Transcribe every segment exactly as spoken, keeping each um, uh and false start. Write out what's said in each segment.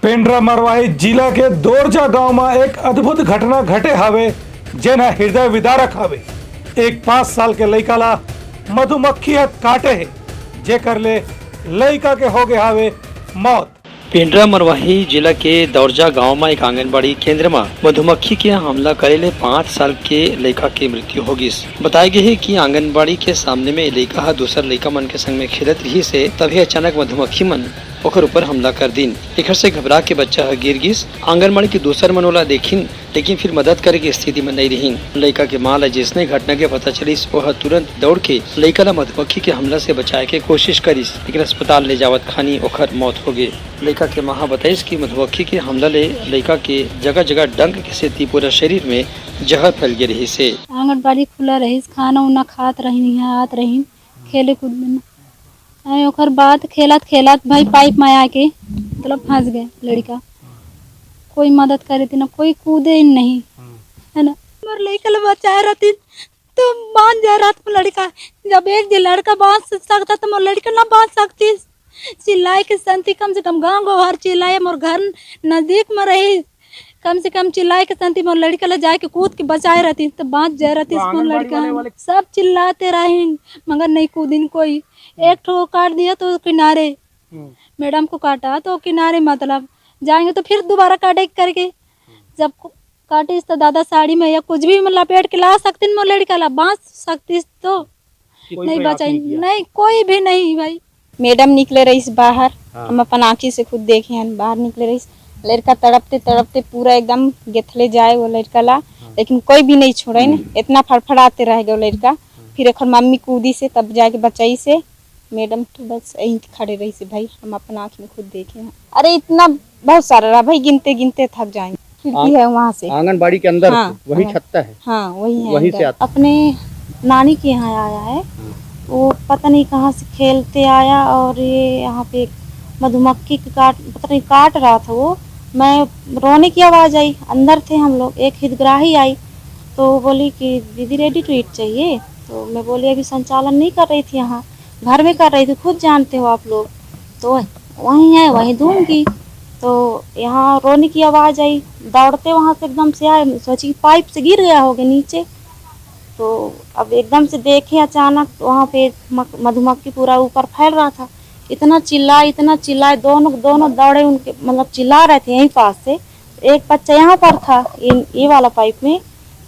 पेंड्रा मरवाही जिला के दोरजा गांव म एक अद्भुत घटना घटे हावे, जेन ह हृदय विदारक हावे। एक पाँच साल के लइका ला मधुमक्खी ह काटे हे, जेकर ले लइका के हो गे हावे मौत। पेंड्रा मरवाही जिला के दौरजा गांव म एक आंगनबाड़ी केंद्र म मधुमक्खी के हमला करे ले पाँच साल के लइका के मृत्यु हो गिस। बताय गे हे कि आंगनबाड़ी के सामने में लइका ह दूसर लइका मन के संग में खेलत रिहिस हे, तभे अचानक मधुमक्खी मन ओकर ऊपर हमला कर दिन। एखर से घबरा के बच्चा ह गिर गिस। आंगनबाड़ी के दूसर मन ओला देखिन, लेकिन फिर मदद करे के स्थिति में नइ रिहिन। लइका के मां ला जइसने घटना के पता चलिस, ओह तुरंत दौड़ के लइका ला मधुमक्खी के हमला से बचाए के कोशिश करिस, लेकिन अस्पताल ले जावत खानी ओखर मौत हो गे। लइका के मां ह बताइस कि मधुमक्खी के हमला ले लइका के जगह-जगह डंक के सेती पूरा शरीर में जहर फैल गे रिहिस हे। आंगनबाड़ी खुला रहिस, खाना उना खात रहिन, इहाँ आत रहिन, खेले कूद में। अरे ओकर बाद खेलत खेलत भाई पाइप में आके मतलब फंस गए लड़का। कोई मदद करे थे ना, कोई कूदे ही नहीं, है ना। मोर लड़का ला बचाए रहती तो बांच जाए रहत मोर लड़का। जब एक जे लड़का बांच सकता तो मोर लड़का ना बांच सकती। चिल्लाए के संती कम से कम गांव गवार चिल्लाए, मोर घर नजदीक में रही, कम से कम चिल्लाए के संती मोर लड़का ला जाए के कूद के बचाए रहती तो बांच जाए रहती तो मोर आंगनबाड़ी लड़का। वाले, वाले सब चिल्लाते रहिन मगर नहीं कूदिन कोई। एक ठो काट दिया तो किनारे, हम्म। मैडम को काटा तो किनारे, मतलब जाएंगे तो फिर दोबारा काटे करके। जब को-, काटिस तो दादा साड़ी में या कुछ भी में लपेट के ला सकतीन मोर लड़का ला, बांच सकतीस तो कोई नहीं प्रयास बचाई, नहीं किया? नहीं, कोई भी नहीं भाई। मैडम निकले रहिस बाहर, हाँ। हम अपन आँखी से खुद देखे हन, बाहर निकले रहिस, लड़का तड़पते तड़पते पूरा एकदम गेथले जाए वो लड़का ला, हाँ। लेकिन कोई भी नहीं छोड़े ने, हम्म। इतना फड़फड़ाते रह गए वो लड़का। हाँ। फिर एकर मम्मी कूदी से तब जाके बचाई से, मैडम तो बस यहीं खड़े रहिस भाई, हम अपन आँख में खुद देखे हैं। अरे इतना बहुत सारा रहा भाई, गिनते गिनते थक जाएंगे। खिड़की आंग-, है वहाँ से। आंगनबाड़ी के अंदर हाँ, से, वही हाँ। छत्ता है? हाँ, वही है वहीं से अंदर। आता। अपने नानी के यहाँ आया है। हाँ। वो पता नहीं कहाँ से खेलते आया और ये यहाँ पे एक मधुमक्खी के काट, पता नहीं काट रहा था वो। मैं रोने की आवाज़ आई, अंदर थे हम लोग, एक हितग्राही आई तो वो बोली कि दीदी ready to eat चाहिए। तो मैं बोली अभी संचालन नहीं कर रही थी यहाँ, घर में कर रही थी, खुद जानते हो आप लोग। तो वहीं है, वहीं दूंगी। तो यहाँ रोने की आवाज़ आई, दौड़ते वहाँ से एकदम से आए, सोची कि पाइप से गिर गया होगा नीचे। तो अब एकदम से देखे अचानक वहाँ पे मक-, मधुमक्खी पूरा ऊपर फैल रहा था। इतना चिल्लाए, इतना चिल्लाए, दोनों, दोनों दौड़े उनके, मतलब चिल्ला रहे थे यहीं पास से। एक बच्चा यहाँ पर था, ये, ये वाला पाइप में,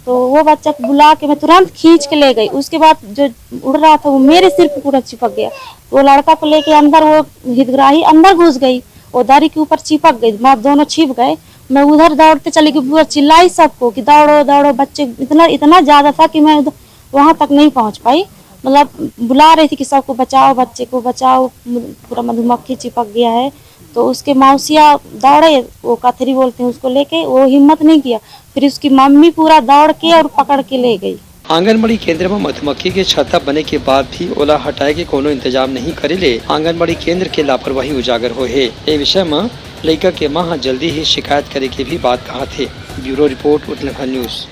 तो वो बच्चा को बुला के मैं तुरंत खींच के ले गई। उसके बाद जो उड़ रहा था वो मेरे सिर पे पूरा चिपक गया। वो लड़का को लेके अंदर, वो हितग्राही अंदर घुस गई, वो दरी के ऊपर चिपक गई, मतलब दोनों छिप गए। मैं उधर दौड़ते चली गई, पूरा चिल्लाई सबको कि दौड़ो दौड़ो, बच्चे इतना, इतना ज़्यादा था कि मैं उधर, वहाँ तक नहीं पहुँच पाई। मतलब बुला रही थी कि सबको बचाओ, बच्चे को बचाओ, पूरा मधुमक्खी चिपक गया है। तो उसके मौसिया दौड़े, वो कथरी बोलते हैं उसको लेके, वो हिम्मत नहीं किया। फिर उसकी मम्मी पूरा दौड़ के और पकड़ के ले गई। आंगनबाड़ी केंद्र म मधुमक्खी के छत्ता बने के बाद भी ओला हटाए के कोनो इंतजाम नहीं करे ले आंगनबाड़ी केंद्र के लापरवाही उजागर होए हे। ए विषय म लइका के मां ह जल्दी ही शिकायत करे के भी बात कहत हे। Bureau report, Uttarakhand news.